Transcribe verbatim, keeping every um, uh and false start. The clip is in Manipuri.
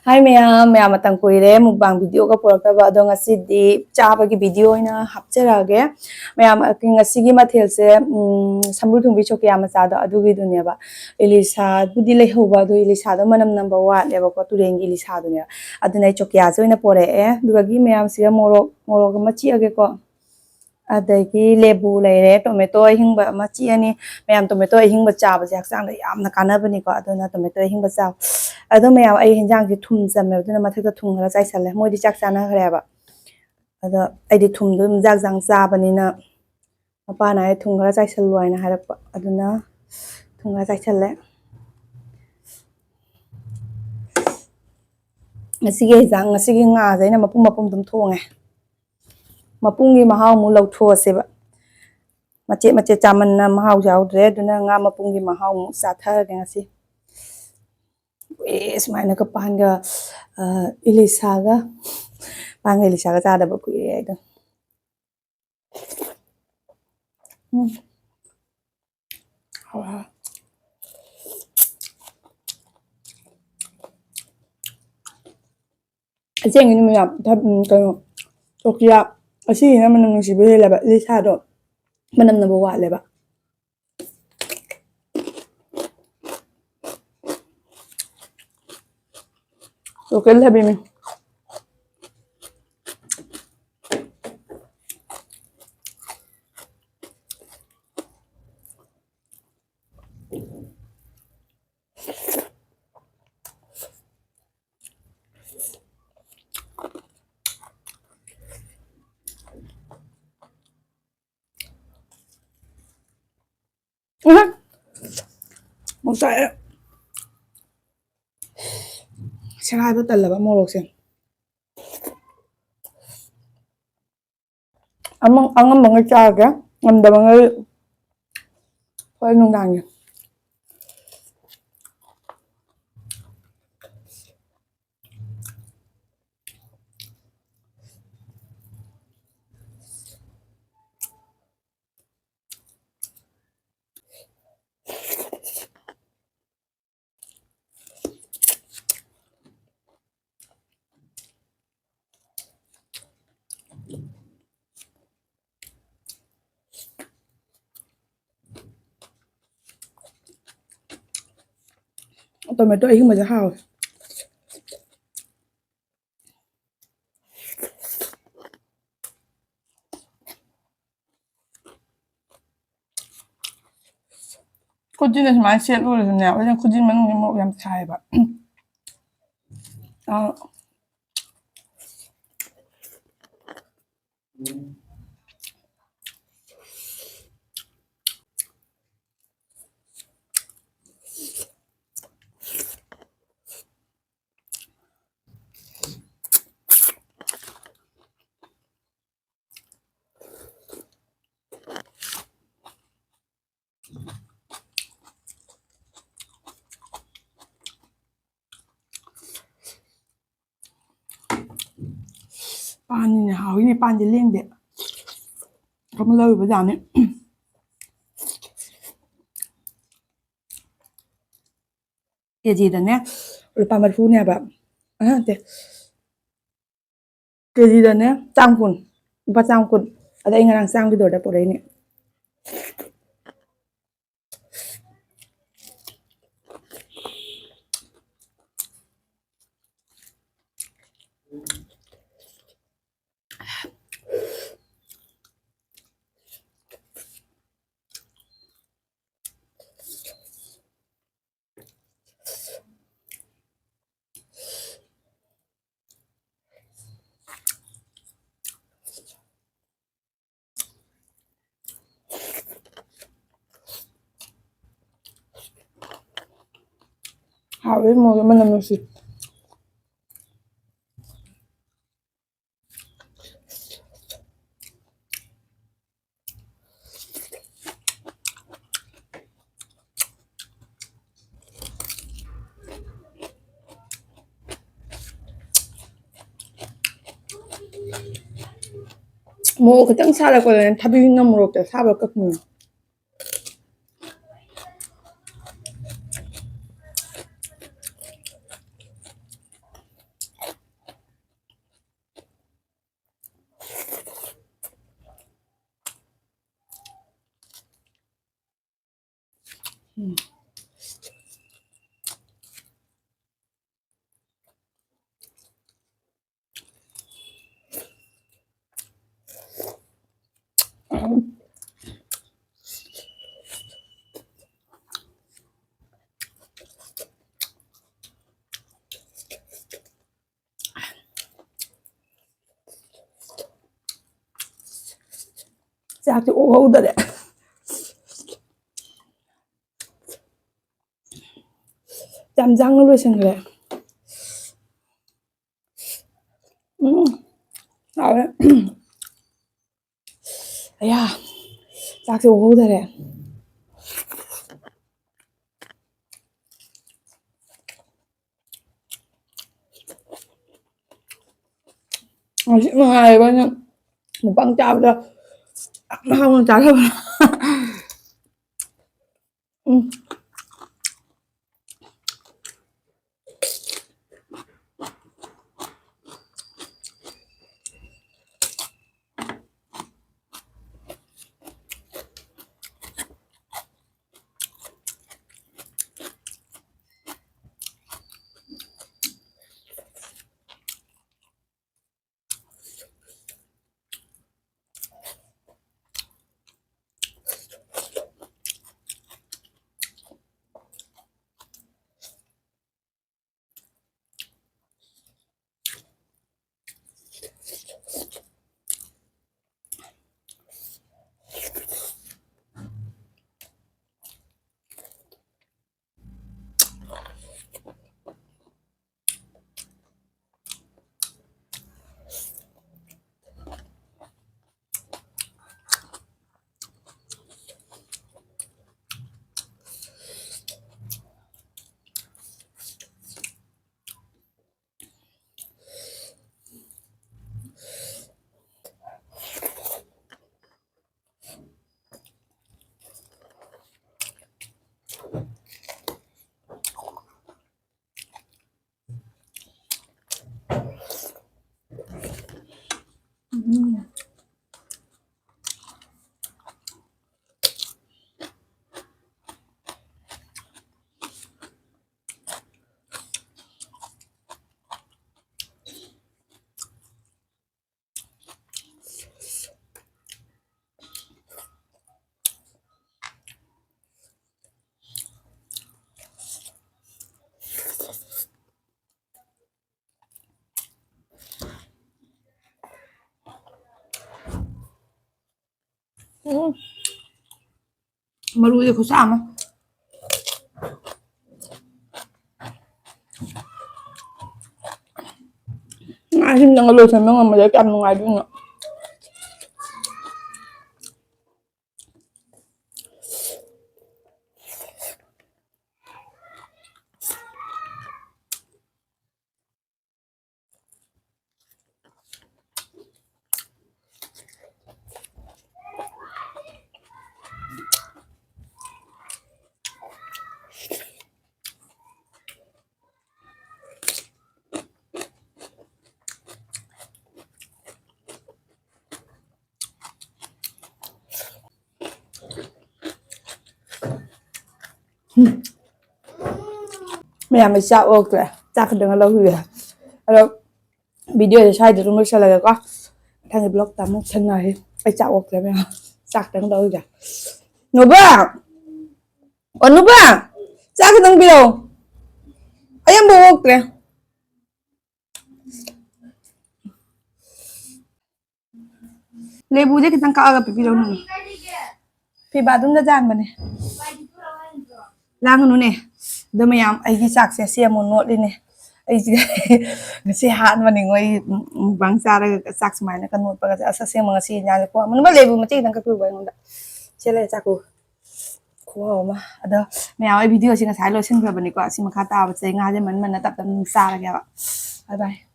ꯍꯥꯏ ꯃꯌꯥꯝ, ꯃꯌꯥꯝ ꯃꯇꯝ ꯀꯨꯏꯔꯦ mukbang videoꯒ ꯄꯨꯔꯛꯇꯕ, ꯑꯗꯣ ꯉꯁꯤꯗꯤ ꯆꯥꯕꯒꯤ video ꯑꯣꯏꯅ ꯍꯥꯞꯆꯔꯛꯑꯒꯦ꯫ ꯃꯌꯥꯝ, ꯉꯁꯤꯒꯤ ꯃꯊꯦꯜꯁꯦ, ꯎꯝ, ꯁꯝꯕ꯭ꯔꯨ ꯊꯣꯡꯕꯤ ꯆꯣꯀꯤꯌꯥ ꯃꯆꯥꯗꯣ ꯑꯗꯨꯒꯤꯗꯨꯅꯦꯕ꯫ ꯏꯂꯤꯁꯥꯕꯨꯗꯤ ꯂꯩꯍꯧꯕ, ꯑꯗꯣ ꯏꯂꯤꯁꯥꯗꯣ ꯃꯅꯝ ꯅꯝꯕ ꯋꯥꯠꯂꯦꯕꯀꯣ, ꯇꯨꯔꯦꯟꯒꯤ ꯏꯂꯤꯁꯥꯗꯨꯅꯦꯕ꯫ ꯑꯗꯨꯅ ꯑꯩ ꯆꯣꯀꯤꯌꯥꯁꯦ ꯑꯣꯏꯅ ꯄꯣꯔꯛꯑꯦ꯫ ꯑꯗꯨꯗꯒꯤ ꯃꯌꯥꯝꯁꯤꯒ ꯃꯣꯔꯣꯛ, ꯃꯣꯔꯣꯛ ꯑꯃ ꯆꯤꯛꯑꯒꯦꯀꯣ꯫ ꯑꯗꯒꯤ ꯂꯦꯕꯨ ꯂꯩꯔꯦ, tomato ꯑꯍꯤꯡꯕ ꯑꯃ ꯆꯤꯛꯑꯅꯤ꯫ ꯃꯌꯥꯝ, tomato ꯑꯍꯤꯡꯕ ꯆꯥꯕꯁꯦ ꯍꯛꯆꯥꯡꯗ ꯌꯥꯝꯅ ꯀꯥꯟꯅꯕꯅꯤꯀꯣ, ꯑꯗꯨꯅ tomato ꯑꯍꯤꯡꯕ ꯆꯥꯎ꯫ ꯑꯗꯣ ꯃꯌꯥꯝ, ꯑꯩ ꯍꯤꯟꯖꯥꯡꯁꯦ ꯊꯨꯝ ꯆꯝꯃꯦꯕ, ꯑꯗꯨꯅ ꯃꯊꯛꯇ ꯊꯨꯝ ꯈꯔ ꯆꯥꯏꯁꯜꯂꯦ꯫ ꯃꯣꯏꯗꯤ ꯆꯥꯛ ꯆꯥꯅꯈ꯭ꯔꯦꯕ꯫ ꯑꯗꯣ ꯑꯩꯗꯤ ꯊꯨꯝꯗꯣ ꯑꯗꯨꯝ ꯆꯥꯛ ꯆꯥꯡ ꯆꯥꯕꯅꯤꯅ ꯃꯄꯥꯅ ꯍꯥꯏ ꯊꯨꯝ ꯈꯔ ꯆꯥꯏꯁꯜꯂꯨ ꯍꯥꯏꯅ ꯍꯥꯏꯔꯛꯄ, ꯑꯗꯨꯅ ꯊꯨꯝ ꯈꯔ ꯆꯥꯏꯁꯜꯂꯦ꯫ ꯉꯁꯤꯒꯤ ꯍꯤꯟꯖꯥꯡ, ꯉꯁꯤꯒꯤ ꯉꯥꯁꯦ ꯑꯩꯅ ꯃꯄꯨꯝ ꯃꯄꯨꯝ ꯑꯗꯨꯝ ꯊꯣꯡꯉꯦ꯫ ꯃꯄꯨꯝꯒꯤ ꯃꯍꯥꯎ ꯑꯃꯨꯛ ꯂꯧꯊꯣꯛꯑꯁꯦꯕ꯫ ꯃꯆꯦꯠ ꯃꯆꯦꯠ ꯆꯥꯃꯟꯅ ꯃꯍꯥꯎ ꯌꯥꯎꯗ꯭ꯔꯦ, ꯑꯗꯨꯅ ꯉꯥ ꯃꯄꯨꯝꯒꯤ ꯃꯍꯥꯎ ꯑꯃꯨꯛ ꯆꯥꯊꯔꯒꯦ ꯉꯁꯤ꯫ ꯀꯨꯏꯔꯦ ꯁꯨꯃꯥꯏꯅꯒ ꯄꯥꯟꯒ, ꯑ, ꯏꯂꯤꯁꯥꯒ, ꯄꯥꯟꯒ ꯏꯂꯤꯁꯥꯒ ꯆꯥꯗꯕ ꯀꯨꯏꯔꯦ ꯑꯩꯗꯣ꯫ ꯎꯝ꯫ ꯍꯥꯎꯔꯦ꯫ ꯑꯁꯦꯡꯒꯤꯅꯤ ꯃꯌꯥꯝ, ꯊ-, ꯎꯝ, ꯀꯩꯅꯣ, ꯆꯣꯀꯤꯌꯥ ꯑꯁꯤꯁꯤꯅ ꯃꯅꯝ ꯅꯨꯡꯁꯤꯕ ꯍꯦꯜꯂꯦꯕ, ꯏꯂꯤꯁꯥꯗꯣ ꯃꯅꯝ ꯅꯝꯕ ꯋꯥꯠꯂꯦꯕ꯫ Local ꯊꯕꯤꯅꯤ꯫ ꯎꯝ꯫ ꯑꯃꯨꯛ ꯆꯥꯛꯑꯦ꯫ ꯁꯦꯒꯥꯏꯕ ꯇꯜꯂꯕ ꯃꯣꯔꯣꯛꯁꯦ꯫ ꯑꯃ-, ꯑꯉꯝꯕꯉꯩ ꯆꯥꯔꯒꯦ, ꯉꯝꯗꯕꯉꯩ ꯍꯣꯔꯦꯟ ꯅꯨꯡꯗꯥꯡꯒꯤ꯫ ꯇꯣꯃꯦꯇꯣ ꯑꯍꯤꯡꯕꯁꯦ ꯍꯥꯎꯋꯦ꯫ ꯈꯨꯖꯤꯟꯅ ꯁꯨꯃꯥꯏꯅ ꯁꯦꯠꯂꯨꯔꯁꯨꯅꯦ, ꯑꯩꯅ ꯈꯨꯖꯤꯟ ꯃꯅꯨꯡꯁꯦ ꯃꯣꯔꯣꯛ ꯌꯥꯝ ꯁꯥꯏꯌꯦꯕ꯫ ꯑ, ꯄꯥꯟꯅꯤꯅꯦ ꯍꯥꯎꯋꯤꯅꯦ, ꯄꯥꯟꯁꯦ ꯂꯦꯡꯗꯦ꯫ ꯀꯃ ꯂꯧꯔꯨꯕ ꯖꯥꯠꯅꯤ꯫ ꯀꯦꯖꯤꯗꯅꯦ ꯂꯨꯄꯥ ꯃꯔꯤꯐꯨꯅꯦꯕ꯫ ꯑ, ꯅꯠꯇꯦ꯫ ꯀꯦꯖꯤꯗꯅꯦ ꯆꯥꯝ ꯀꯨꯟ꯫ ꯂꯨꯄꯥ ꯆꯥꯝ ꯀꯨꯟ꯫ ꯑꯗ ꯑꯩ ꯉꯔꯥꯡ ꯆꯥꯝꯒꯤ ꯗꯣꯔꯗ ꯄꯨꯔꯛꯏꯅꯦ꯫ ꯍꯥꯎꯋꯦ, ꯃꯣꯔꯣꯛ ꯃꯅꯝ ꯅꯨꯡꯁꯤ꯫ ꯃꯣꯔꯣꯛ ꯈꯤꯇꯪ ꯁꯥꯔꯛꯄꯗꯅꯦ ꯊꯕꯤꯅ ꯃꯣꯔꯣꯛꯇ ꯑꯁꯥꯕ ꯀꯛꯄꯅꯦ꯫ ꯎꯝ꯫ ꯆꯥꯛꯁꯦ ꯑꯣꯛꯍꯧꯗꯔꯦ꯫ ꯌꯥꯝ ꯌꯥꯡꯅ ꯂꯣꯏꯁꯤꯟꯈ꯭ꯔꯦ꯫ ꯎꯝ, ꯍꯥꯎꯔꯦ꯫ ꯑꯌꯥ, ꯆꯥꯛꯁꯦ ꯑꯣꯛꯍꯧꯗꯔꯦ꯫ ꯉꯁꯤ ꯅꯨꯡꯉꯥꯏꯕ ꯑꯩꯅ ꯃꯨꯛꯕꯥꯡ ꯆꯥꯕꯗ ꯌꯥꯝ ꯍꯥꯎꯅ ꯆꯥꯖꯕ꯫ ꯎꯝ꯫ ꯎꯝ꯫ ꯃꯔꯨꯁꯦ ꯈꯨꯠꯁꯥ ꯑꯃ꯫ ꯉꯥꯁꯤ ꯅꯪꯒ ꯂꯣꯏꯁꯟꯕ ꯉꯝꯕꯁꯦ ꯀꯌꯥꯝ ꯅꯨꯡꯉꯥꯏꯗꯣꯏꯅꯣ꯫ ꯃꯌꯥꯝ, ꯑꯩ ꯆꯥꯛ ꯑꯣꯛꯇ꯭ꯔꯦ꯫ ꯆꯥꯛ ꯈꯛꯇꯪ ꯂꯧꯕꯤꯔꯦ꯫ ꯑꯗꯣ video ꯁꯦ ꯁ꯭ꯋꯥꯏꯗ ꯑꯗꯨꯝ ꯂꯣꯏꯁꯜꯂꯒꯦꯀꯣ꯫ ꯃꯊꯪꯒꯤ vlog ꯇ ꯑꯃꯨꯛ ꯊꯦꯡꯅꯔꯁꯤ꯫ ꯑꯩ ꯆꯥꯛ ꯑꯣꯛꯇ꯭ꯔꯦ ꯃꯌꯥꯝ꯫ ꯆꯥꯛ ꯈꯛꯇꯪ ꯂꯧꯕꯤꯔꯦ꯫ ꯅꯣꯕꯥ! ꯑꯣ, ꯅꯣꯕꯥ! ꯆꯥꯛ ꯈꯛꯇꯪ ꯄꯤꯔꯛꯑꯣ꯫ ꯑꯩ ꯑꯝꯐꯥꯎ ꯑꯣꯛꯇ꯭ꯔꯦ꯫ ꯂꯦꯕꯨꯁꯦ ꯈꯤꯇꯪ ꯀꯛꯑꯒ ꯄꯤꯕꯤꯔꯛꯎꯅꯦ꯫ ꯐꯤ ꯕꯥꯊꯔꯨꯝꯗ ꯌꯥꯟꯕꯅꯦ꯫ ꯂꯥꯡꯒꯅꯨꯅꯦ꯫ ꯑꯗꯣ ꯃꯌꯥꯝ, ꯑꯩꯒꯤ ꯆꯥꯛꯁꯦ ꯁꯤ ꯑꯃꯨꯛ ꯅꯣꯠꯂꯤꯅꯦ꯫ ꯑꯩꯁꯦ ꯉꯁꯤ ꯑꯍꯥꯟꯕꯅꯤꯉꯣ ꯑꯩ mukbang ꯆꯥꯔꯒ ꯆꯥꯛ ꯁꯨꯃꯥꯏꯅꯒ ꯅꯣꯠꯄꯒꯁꯦ꯫ ꯑꯁ, ꯑꯁꯦꯡꯕ ꯉꯁꯤ ꯏꯟꯖꯥꯡꯁꯦ ꯈꯨꯍꯥꯎ ꯑꯃ꯫ ꯅꯣꯕꯥ, ꯂꯦꯕꯨ ꯃꯆꯦ ꯈꯤꯇꯪ ꯀꯛꯄꯤꯌꯨꯕ ꯑꯩꯉꯣꯟꯗ꯫ ꯁꯦ ꯂꯩꯔꯦ ꯆꯥꯛꯀꯨ꯫ ꯈꯨꯍꯥꯎ ꯑꯃ꯫ ꯑꯗꯣ ꯃꯌꯥꯝ, ꯑꯩ video ꯁꯦ ꯉꯁꯥꯏ ꯂꯣꯏꯁꯤꯟꯈ꯭ꯔꯕꯅꯤꯀꯣ꯫ ꯑꯁꯤ ꯃꯈꯥ ꯇꯥꯕꯁꯦ ꯑꯩ ꯉꯥꯁꯦ ꯃꯟ ꯃꯟꯅ ꯇꯞ ꯇꯞꯅ ꯆꯥꯔꯒꯦꯕ꯫ Bye bye꯫